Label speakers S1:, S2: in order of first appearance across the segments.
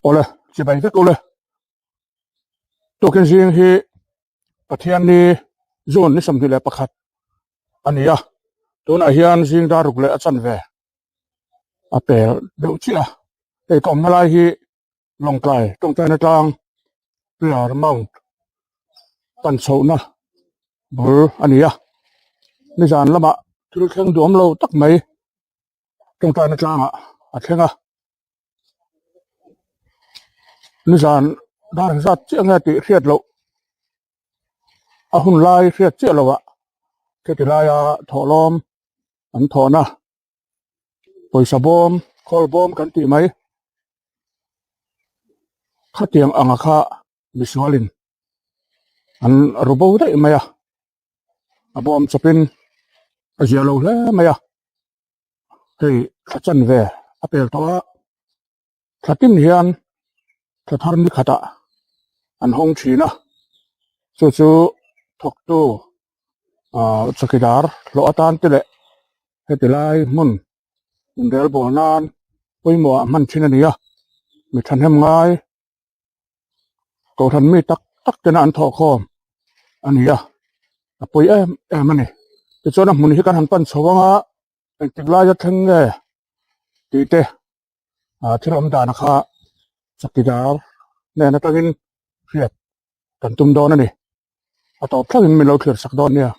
S1: Awle, chibai vek ule. Tukin zing hi Pathianni June ni 21 a ni a, tunah hian zing dar ruk leh a chanve a pel deuh chiah a. Hei ka awmna lai hi Lawngtlai tawngtaina tlang Prayer Mount pan chhohna bul a ni a, nizan lamah thil thleng duam lo tak mai tawngtaina tlangah a thleng a. Nizan dar zat chiah nge tih hriat loh a hun lai hriat chiah loh ah heti laia thawhlawm an thawhna pawisa bawm khawl bawm kan tih mai khatiang anga kha misualin an ru bo daih mai a a bawm chawpin a zia lo hle mai a. Hei thla chanve a pel tawh a, thla tin hian thla thar ni khatah an hawng thin a, chu chu thawktu ah chawkidar hlawh atan te leh heti lai hmun inrel bawl nan pawimawh ah hman thin a ni a, mi thahnem ngai Kohhran mi tak tak tena an thawh khawm a ni a, a pawi em em a ni. Tichuan a hmun hi kan han pan chho ang a, engtik laia thleng nge tih te ah thil awm dan kha chakidar hnen atangin hriat kan tum dawn a ni. A tawp thlengin min lo thlir sak dawn nia.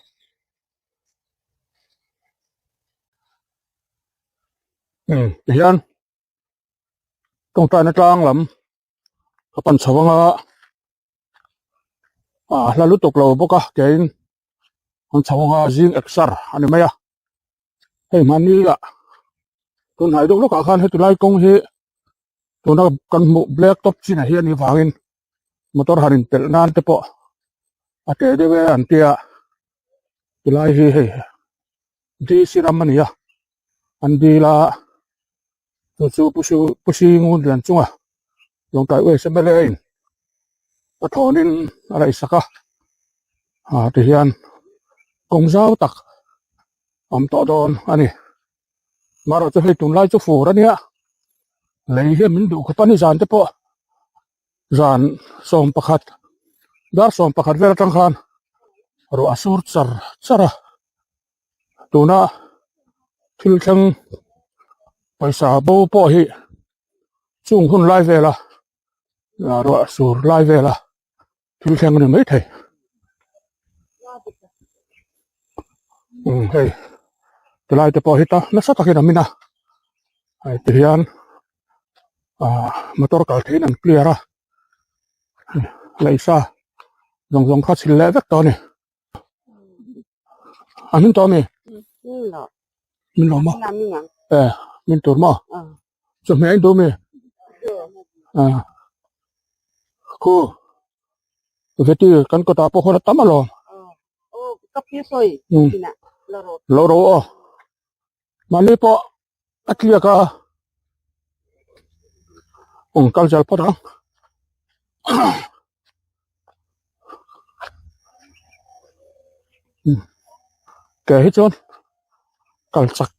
S1: Umm tihian. Tawngtaina tlang lam ka pan chho anga ah hla lutuk lo bawk a keiin an chho anga zing exer a ni mai a hei hmani ah tunhnai deuh lawkah khan heti lai kawng hi tuna kan hmuh black top chin ah hian a nih vangin motor han inpelh nan te pawh a teh deuh e an tia tilai hi hei D C ram a ni a an dil a chu chu pu Siu pu Singun lian chunga Lawngtlai West mla in a thawnin a raihsak a ah tihian kawng zau tak a awm tawh dawn a ni marawh chu hei tunlai chu fur a nia lei hian min duh khawp a ni zan te pawh zan 11 dar 11 vel atang khan ruah a sur char char a tuna thil thleng pawisa bo pawh hi chung hun lai vela ruah sur lai vela thil thleng a ni maithei umm hei tilai te pawh hi ta nasa takin a min a hei ti hian ah motor kal theihin an clear a leisa zawng zawng kha chhil leh vek tawh a ni. A min tawh ami? Min lo maw? Eh, min tur maw? Chawhmeh in duh mi? Ah. Khu. Veti kan kawtah pawh khuan a tam alawm. Um. Lo ro aw. Mahni pawh a tliak a. Um kal zel phawt ang. Ke hi chuan kal chak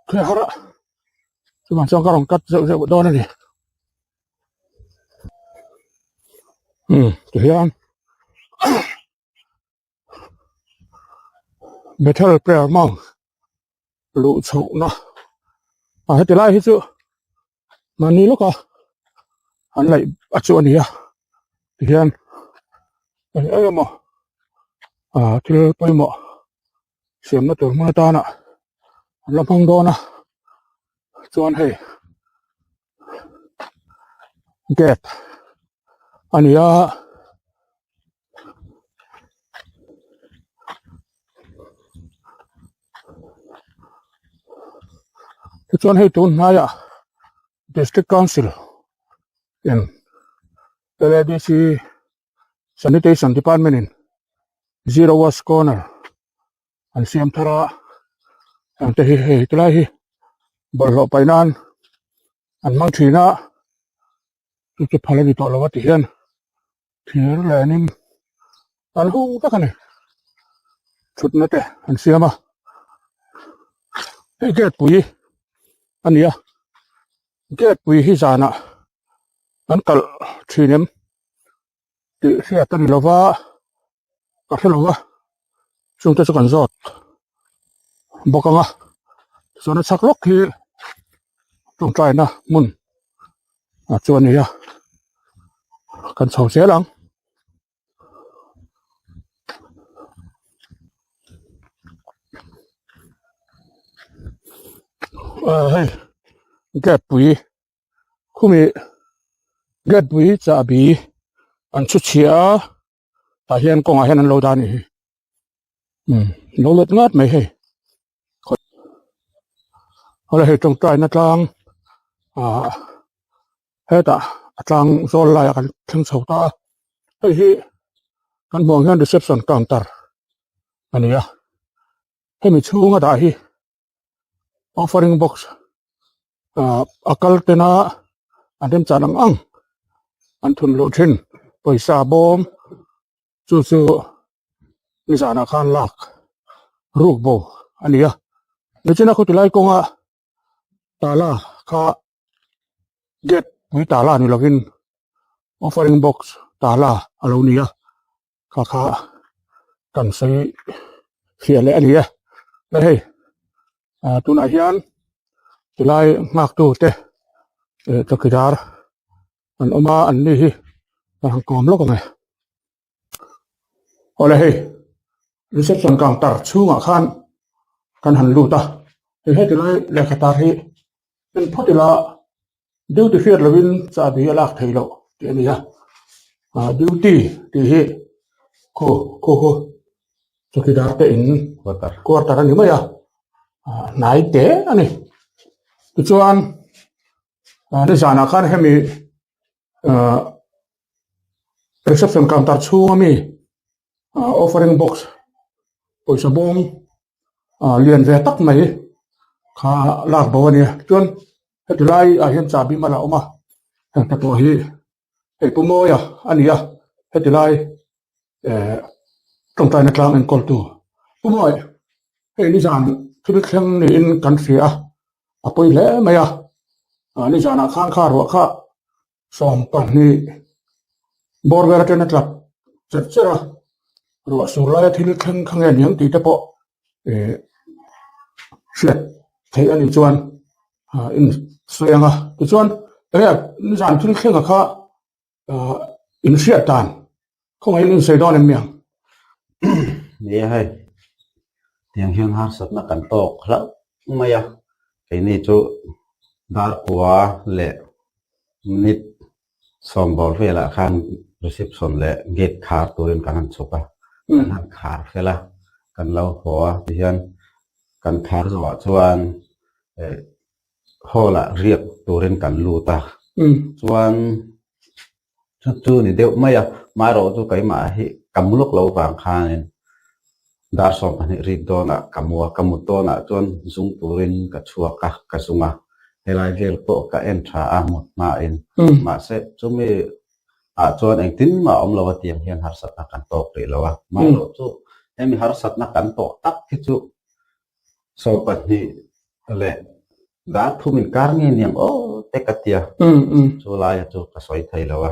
S1: thei har a chuvang chuan ka rawn cut zeuh zeuh dawn a ni umm tihian Bethel prayer mount luh chhohna a heti lai hi chu mahni lawka an laih a chu a ni a tihian eng eng emaw ah thil pawimawh siamna tur hmun atana an la hmang dawn a chuan hei gate a ni a. Tichuan hei tun hnaiah District Council in LADC Sanitation Department in Zero Waste Corner an siam thar a heng te hi hei tilai hi bawlhhlawh paih nan an hmang thin a chu chu phal a ni tawh lo a ti hian. Thir lenin an hung vek a ni thutna te an siam a hei gate pui a ni a gate pui hi zanah. An kalh thin em tih hriat a ni lo va, ka hre lo va, chungte chu kan zawt bawk ang a, tichuan a chhak lawk hi tawngtaina hmun ah chu a ni a, kan chho zel ang. Aaa hei gate pui. Khumi gate pui chahbi an chhu chhia a tah hian kawngah hian an lo dah a nih hi umm lo let ngat mai hei awle hei tawngtaina tlang ah hetah a tlang zawl laiah kan thleng chho ta a hei hi kan hmuh ang hian reception counter a ni a hemi chhunga dah hi. Offering box ah a kal tena an remchan ang ang an thun luh thin pawisa bawm chu chu nizanah khan lak ruk bo a ni a nichina khaw tilai kawnga tala kha gate pui tala ni lovin offering box tala a lo ni a. Kha kha kan sawi fiah leh a ni e le hei ah tunah hian tilai nghak tu te eh chawkidar an awm a an ni hi an han kawm lawk ang e awle hei reception counter chhungah khan kan han lut a hei heti lai lehkha tar hi en phawt ila. Duty hriat lovin chahbi a lak theih loh tih a ni a, ah duty tih hi khaw khaw khaw chawkidar te in quarter a ni mai a, ah hnai te a ni. Tichuan ah nizanah khan hemi ah reception counter chhung ami ah offering box pawisa bawm ah lian ve tak mai kha lak bo a ni a, chuan. Heti lai ah hian chahbi mal a awm a, heng te pawh hi hei pu Mawia a ni a, heti lai eh tawngtaina tlang enkawl tu. Pu Mawi, hei nizan thil thleng niin kan hria a, a pawi hle mai a, ah nizanah khan kha ruah kha 12 bawr vel atana tla cherh cherh a, ruah sur laia thil thleng kha nge niang tih te pawh eh hriat theih a nih chuan ah in sawi ang a tichuan enge nizan thil thleng a kha ah in hriat dan khawngaihin in sawi dawn em ni ang.
S2: Ni a hei tiang hian harsatna kan tawk hlauh mai a keini chu darkua leh Minute sawm bawr velah khan reception leh gate khar turin kan han chhuk a, kan han khar fel a, kan lo haw a tihian kan khar zawhah chuan eh hall ah riak turin kan lut a, chuan chu chu ni deuh mai a, amaherawh chu keimah hi ka mu lawk lo vang khanin dar 12 rik dawnah ka mu a, ka mut dawnah chuan zung turin ka chhuak a, ka zung a, helai vel pawh ka en tha a mut hmain mahse chumi ah chuan engtin mah a awm lo a tiang hian harsatna kan tawk rih lo a, amaherawh chu hemi harsatna kan tawh tak hi chu 12 leh dar thum inkar nge niang aw te ka tia chu laia chu ka sawi thei lo a,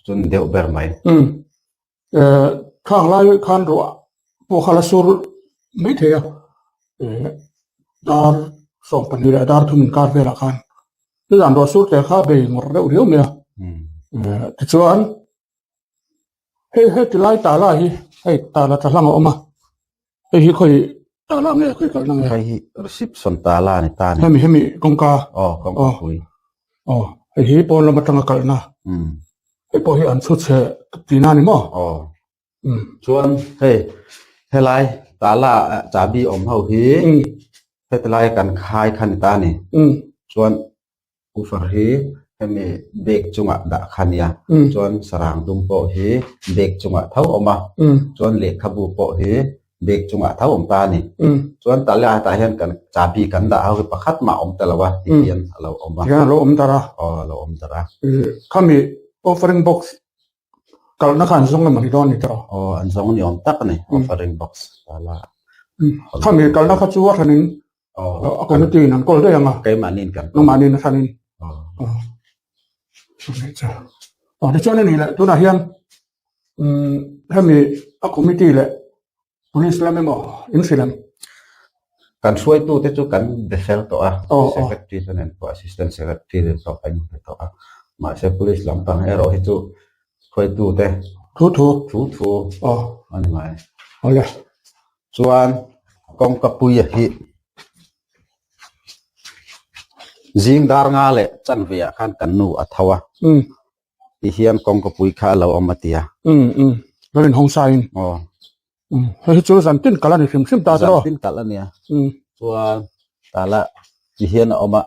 S2: chu ni deuh ber mai.
S1: Khang lai khan ruah pawh kha la sur mai thei a, dar 12 leh dar thum inkar velah khan nizan ruah sur teh kha bei ngawrh deuh riau mai a, tichuan hei heti lai tala hi hei tala tla hlang a awm a, hei hi khawi tala nge khawi kalna nge?
S2: Hei hi reception tala a ni ta a ni.
S1: Hemi hemi kawngka.
S2: Aw kawngka pui.
S1: Aw hei hi pawn lam atanga kalna. Hei pawh hi an chhu chhe tihna a ni maw?
S2: Aw. Chuan hei helai tala chahbi awm ho hi hetilai kan khai kha ni ta a ni. Chuan Ufar hi hemi bag chungah dah kha nia chuan sarang dum pawh hi bag chungah tho awm a chuan lehkhabu pawh hi bag chungah tho awm ta a ni chuan tah leh tah hian kan chahbi kan dah ho hi pakhat mah awm ta lo a ti hian a lo awm a
S1: Tihian a lo awm dar a.
S2: Aw a lo awm dar a.
S1: Khami offering box kalna kha an zawng emaw ni dawn ni tawh?
S2: Aw an zawng ni awm tak a ni offering box tala.
S1: Khami kalna kha chu a hranin a committee in an kawl daih ang a.
S2: Keimahni in kan
S1: kawl. Nangmahni in a hranin. Tichuan a nih leh tunah hian umm hemi a committee leh police lam emaw in hrilh em?
S2: Kan hruaitute chu kan be fel tawh a, secretary chuan en pawh assistant secretary te pawh kan be tawh a, mahse police lampang erawh hi chu hruaitute
S1: thu thu
S2: thu thu a ni mai.
S1: Awle.
S2: Chuan kawngka puia hi zing dar nga leh chanve ah khan kan nu a tho a, tihian kawngka pui kha a lo awm a ti a.
S1: Umm umm lo inhawng sa in.
S2: Aw.
S1: Umm hei hi chu zan tin kalh a ni hrim hrim ta
S2: tiraw. Zan tin kalh a nia.
S1: Umm.
S2: Chuan tala tihian a awm a,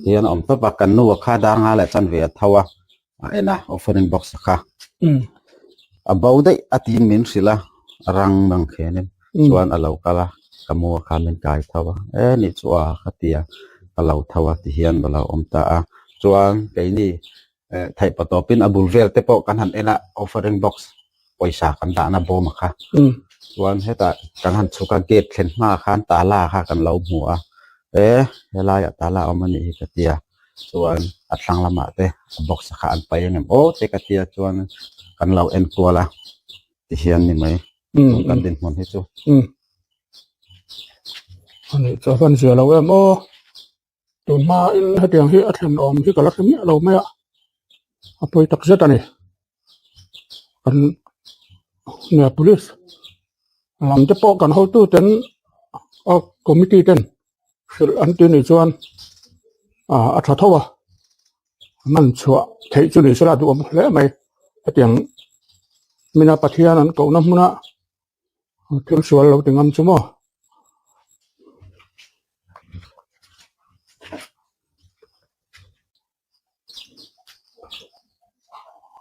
S2: tihian a awm tawp a, kan nu a kha dar nga leh chanve a tho a, a en a offering box a kha.
S1: Umm.
S2: A bo daih a tiin min hrilh a, a rang mang khenin chuan a lo kal a, ka mu a kha min kai tho a, e nih chu a ka ti a, ka lo tho a tihian a lo awm ta a, chuan keini theih pawh tawpin a bul vel te pawh kan han en a offering box pawisa kan dahna bawm a kha chuan hetah kan han chhuk a gate thlen hma khan tala kha kan lo hmu a e helaiah tala a awm a nih hi ka ti a chuan a thlang lamah te a box kha an paih ang em aw te ka tia chuan kan lo en kual a tihian ni mai tun kan dinhmun hi chu.
S1: Ani chu a van zia lo em aw. Tun hmain hetiang hi a thlen awm hi ka la hre miah lo mai a, a pawi tak zet a ni. Kan nia police lam te pawh kan hotu ten a committee ten hrilh an ti nih chuan ah a tha tho a, man chhuah theih chu ni sela a duhawm hle mai. Hetiang mina Pathian an kohna hmuna thil sual lo ti ngam chu maw.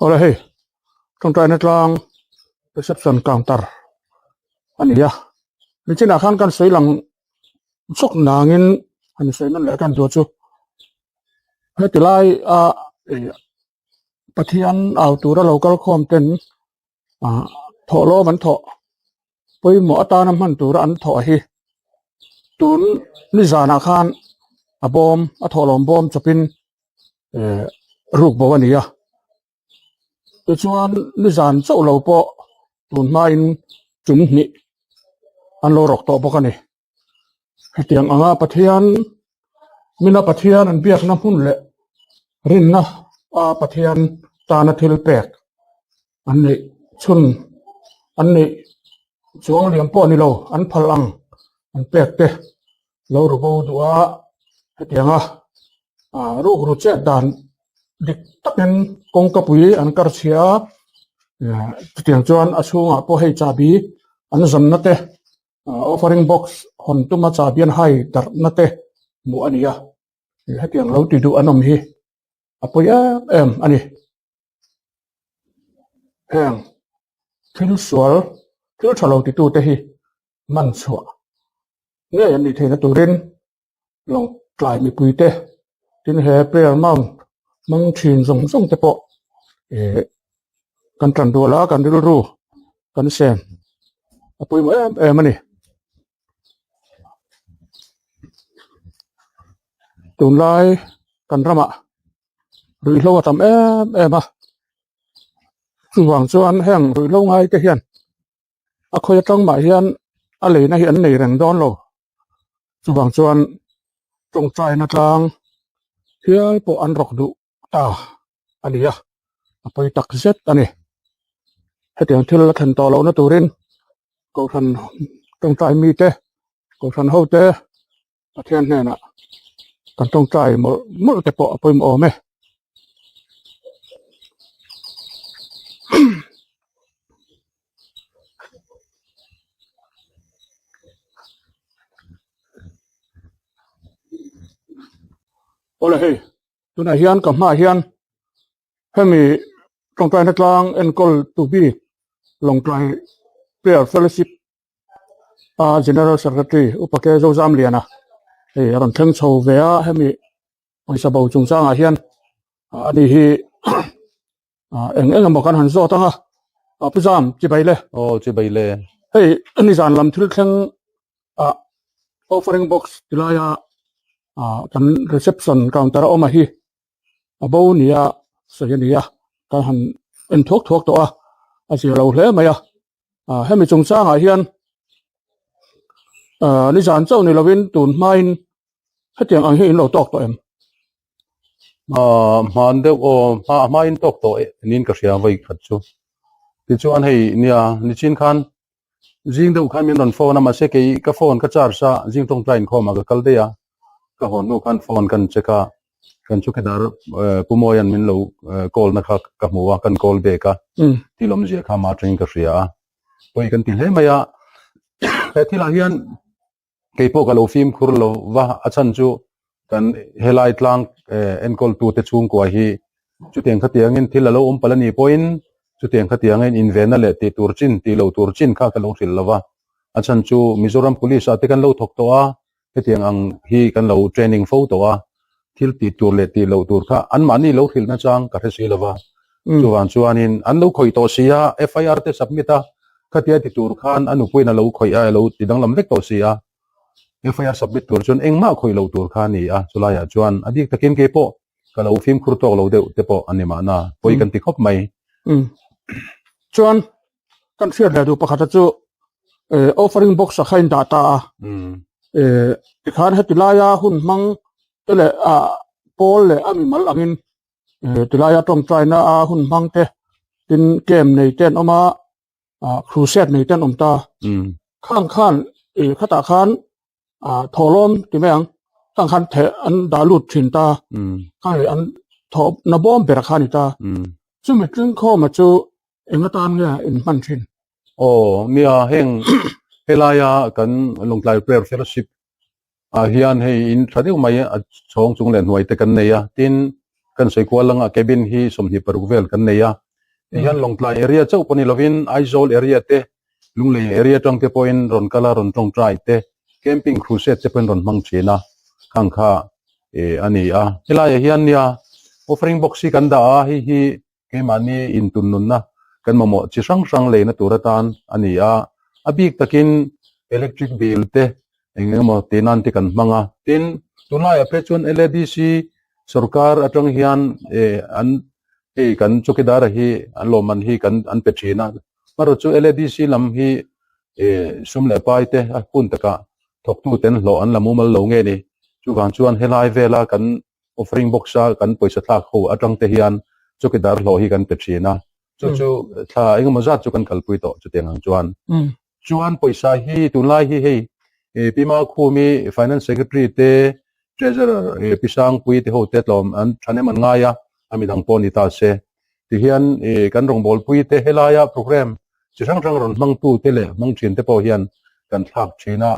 S1: Awle hei tawngtaina tlang reception counter a ni a nichinah khan kan sawi lang chawk nangin han sawi nawn leh kan duh chu heti lai a ih Pathian au tura lo kal khawm ten ah thawhlawm an thawh pawimawh atana hman tura an thawh hi tun ni zanah khan a bawm a thawhlawm bawm chawpin eh ruk bo a ni a tichuan ni zan chauh lo pawh tun hmain tum hnih an lo rawk tawh bawk a ni hetiang anga Pathian mina Pathian an biakna hmun leh rinna a Pathian tana thil pek an neih chhun an neih chuang liam pawh a ni lo an phal ang an pek te lo ru bo duh a hetianga ah rukru chet dan dik takin kawngka pui an kar chhia a chutiang chuan a chhungah pawh hei chahbi an zawnna te. Offering box hawn tuma chahbi an hai darhna te hmuh a ni a, hetiang lo ti duh an awm hi a pawi em em a ni. Heng thil sual thil tha lo titu te hi man chhuah ngei an nih theihna turin Lawngtlai mipui te tin he prayer mount hmang thin zawng zawng te pawh ih kan tan dual a kan rilru kan sem a pawimawh em em a ni. Tunlai kan ramah ruihhlo a tam em em a chuvang chuan heng ruihhlo ngai te hian a khawi atang mah hian a leina hi an nei reng dawn lo. Chuvang chuan tawngtaina tlang hial pawh an rawk duh ta a ni a, a pawi tak zet a ni. Hetiang thil a thlen tawh lohna turin Kohhran tawngtai mite, Kohhran hote Pathian hnenah kan tawngtai mawlh mawlh te pawh a pawimawh awm e. Awle hei tunah hian ka hmaah hian hemi tawngtaina tlang enkawl tu bik Lawngtlai Prayer Fellowship a General Secretary Upa K Zozamliana hei a rawn thleng chho ve a hemi pawisa bo chungchangah hian ani hi eng eng emaw kan han zawt ang a pu zam chibai le
S2: aw chibai le
S1: hei ni zan lam thil thleng ah offering box ti laia ah kan reception counter a awm a hi. a bo nia sawi a ni a kan han en thuak thuak tawh a a zir lo hle mai a ah hemi chungchangah hian ah nizan chauh ni lovin tun hmain hetiang ang hi in lo tawk tawh em?
S3: Ah hman deuh aw hma hmain tawk tawh niin ka hria vawi khat chu tichuan hei nia nichin khan Zing deuh khan min rawn phone a mahse kei ka phone ka charge a zing tawngtai inkhawm ah ka kal daih a ka hawn hnu khan phone kan check a kan chukidar Pu Mawia'n min lo call na kha ka hmu a kan call back a thil awmzia kha mah atangin ka hria a pawi kan ti hle mai a he thilah hian Kei pawh ka lo fimkhur lo va, a chhan chu kan helai tlang enkawltute chhungkua hi chutiang khatiangin thil a lo awm palh a nih pawhin chutiang khatiangin invenna leh tih tur chin tih loh tur chin kha ka lo hrilh lo va. A chhan chu Mizoram Police ah te kan lo thawk tawh a, hetiang ang hi kan lo training fo tawh a, thil tih tur leh tih loh tur kha anmahni lo hrilh nachang ka hre si lo va. Chuvang chuanin an lo khawih tawh si a, FIR te submit a, khatia ti tur khan a nupuiin a lo khawih a, a lo ti danglam vek tawh si a, FIR submit tur chuan engmah khawih loh tur kha a ni a, chulaiah chuan a bik takin kei pawh ka lo fimkhur tawk lo deuh te pawh a ni mahna, pawi kan ti khawp mai.
S1: Chuan kan hriat leh duh pakhata chu offering box a kha in dah ta a, tikhan heti laia hun hmang te leh pawl leh a mimal angin Tilaia tawngtaina a hun hmang te tin camp nei te an awm a ah crusade nei te an awm ta khang khan ih khatah khan ah thawhlawm ti mai ang khang khan theh an dah lut thin ta khang leh an thawh na bawm ber kha a ni ta chumi tlingkhawma chu eng atan nge in hman thin.
S3: Aw nia heng helaia kan Lawngtlai Prayer Fellowship ah hian hei in tha deuh mai a chhawng chung leh hnuai te kan nei a tin kan sawi kual anga cabin hi 26 vel kan nei a ti hian Lawngtlai area chauh pawh ni lovin Aizawl area te Lunglei area atang te pawhin rawn kal a rawn tawngtai te camping crusade te pawhin rawn hmang thin a khang kha eh a ni a helaiah hian nia offering box hi kan dah a hei hi Keimahni intunnunna kan mamawh chi hrang hrang leina tur atan a ni a, a bik takin electric bill te eng emaw tih nan te kan hmang a. Tin, tunlaiah phei chuan LADC sorkar atang hian eh an hei kan chawkidara hi an lawmman hi kan an pe thin a, hmarawh chu LADC lam hi eh sum leh pai te a hun takah thawktuten hlawh an la mumal lo nge ni. Chuvang chuan helai vela kan Offering box a kan pawisa thlak ho atang te hian chawkidar hlawh hi kan pe thin a, chu chu thla engemaw zat chu kan kalpui tawh chutiang ang chuan. Chuan pawisa hi tunlai hi hei Pi Makhumi Finance Secretary te Treasurer Pi Sangpui te ho te tlawm an thahnem an ngai a, a midang pawh ni ta se. Tihian kan rawngbawlpui te helaia program chi hrang hrang rawn hmangtu te leh hmang thin te pawh hian kan thlak thin a.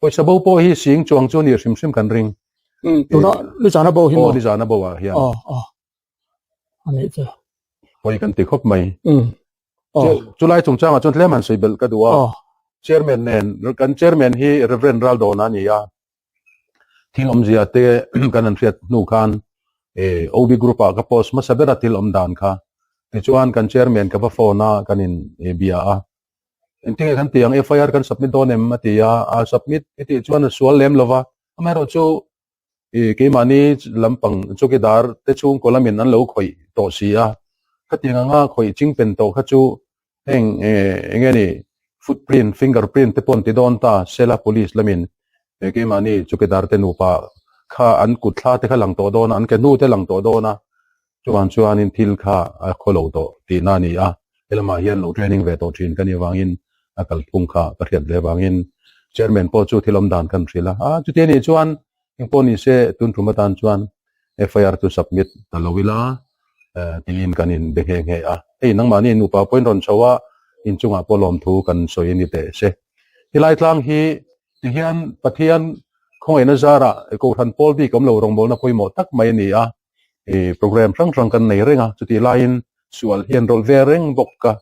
S3: Pawisa bo pawh hi sing chuang chu a nih hrim hrim kan ring.
S1: Tuna nizana bo hi maw?
S3: Aw nizana bo ah hian.
S1: Aw aw a nih chu.
S3: Pawi kan ti khawp mai. Chulai chungchangah chuan tlem han sawi belh ka duh a. Chairman nen kan chairman hi Reverend Raldawna a ni a. Thil awmzia te kan han hriat hnu khan OB group ah ka post hmasa ber a thil awm dan kha. Tichuan kan chairman ka va phone a kan in bia a. Engtinge kan ti ang FIR kan submit dawn em a ti a, a submit i tih chuan a sual lem lova, amaherawh chu i keimahni lampang chawkidar te chhungkaw lamin an lo khawih tawh si a, khatiang anga khawih chingpen tawh kha chu heng eng nge ni footprint, fingerprint te pawh an ti dawn ta sela police lamin keimahni chawkidar te nupa kha an kut thla te kha lang tawh dawn a, an ke hnu te lang tawh dawn a. Chuvang chuanin thil kha a khaw lo tawh tihna a ni a, helamah hian lo training ve tawh thin ka nih avangin a kalphung kha ka hriat ve avangin Chairman pawh chu thil awm dan kan hrilh a, a chuti a nih chuan engpawh ni se tun tum atan chuan FIR chu submit ta lo ila tiin kan in be nghe nghe a, hei nangmahni nupa pawhin rawn chho a, inchungah pawh lawmthu kan sawi a ni teh se. Helai tlang hi tihian Pathian khawngaihna zarah Kohhran pawl bik awm lo rawngbawlna pawimawh tak mai a ni a, ih program hrang hrang kan nei reng a chutih laiin sual hian rawlh ve reng bawk a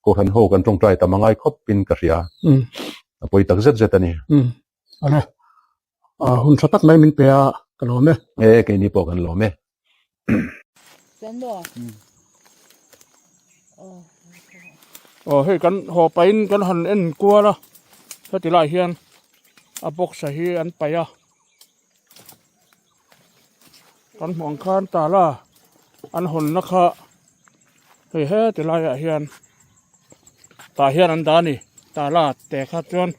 S3: kohhran ho kan tawngtai tam a ngai khawp in ka hria a pawi tak zet zet a ni.
S1: Umm ale hun tha tak mai min pe a ka lawm e.
S3: E keini pawh kan lawm e.
S1: Aw hei kan haw pahin kan han en kual a heti lai hian a box a hi an paih a. Kan hmuh ang khan tala. an hawnna kha hei heti laiah hian tah hian an dah a ni tala te kha chuan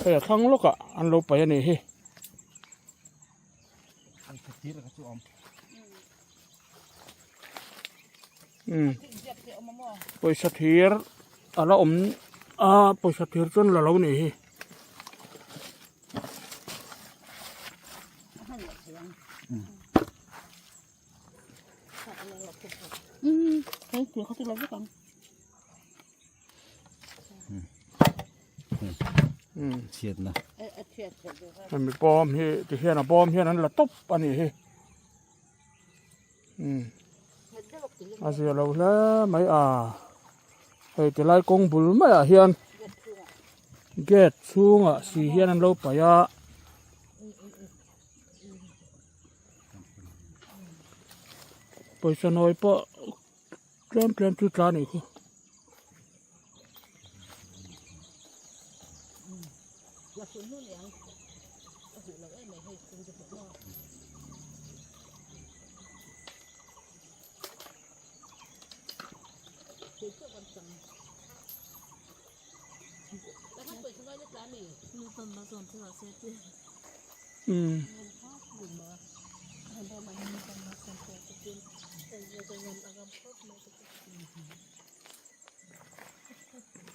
S1: hei a thlang lawkah an lo paih a nih hi. Pawisa thir a la awm a pawisa thir chuan la lo nih hi. Hemi bawm hi ti hian a bawm hian an la tawp a nih hi a zia lo hle mai a hei ti lai kawng bul maiah hian gate chhungah si hian an lo paih a. Pawisa nawi pawh tlem tlem chu tla anih khu.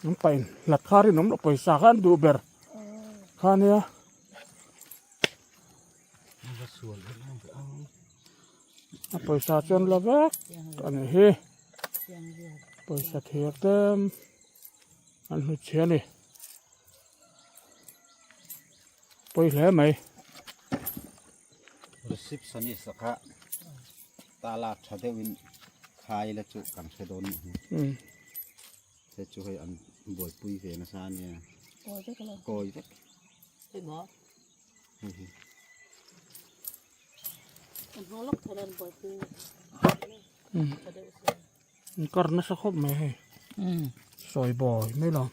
S1: An paih hlat kha rinawm loh pawisa kha an duh ber kha nia. A pawisa chu an la vek a nih hi pawisa thir te an hmu chhia a ni pawi hle mai.
S2: Receptionist a kha tala tha deuhin khai la chu kan hre dawn nih hi. Hei chu hei an buaipui ve nasa a nia.
S4: Kawi vek alo.
S2: Kawi vek.
S4: Hei maw?
S2: Hei hi.
S4: An hmang lawk thei an buaipui. Tha deuh si.
S1: An kar nasa khawp mai hei. Sawi bawi mai lo.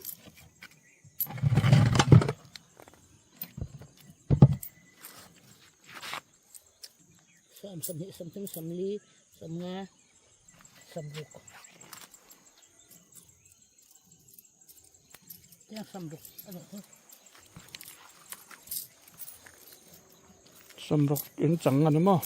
S4: Sawm sawmhnih sawmthum sawmli sawmnga sawmruk tiang sawmruk a nih hi.
S1: Sawmruk in chang a ni maw?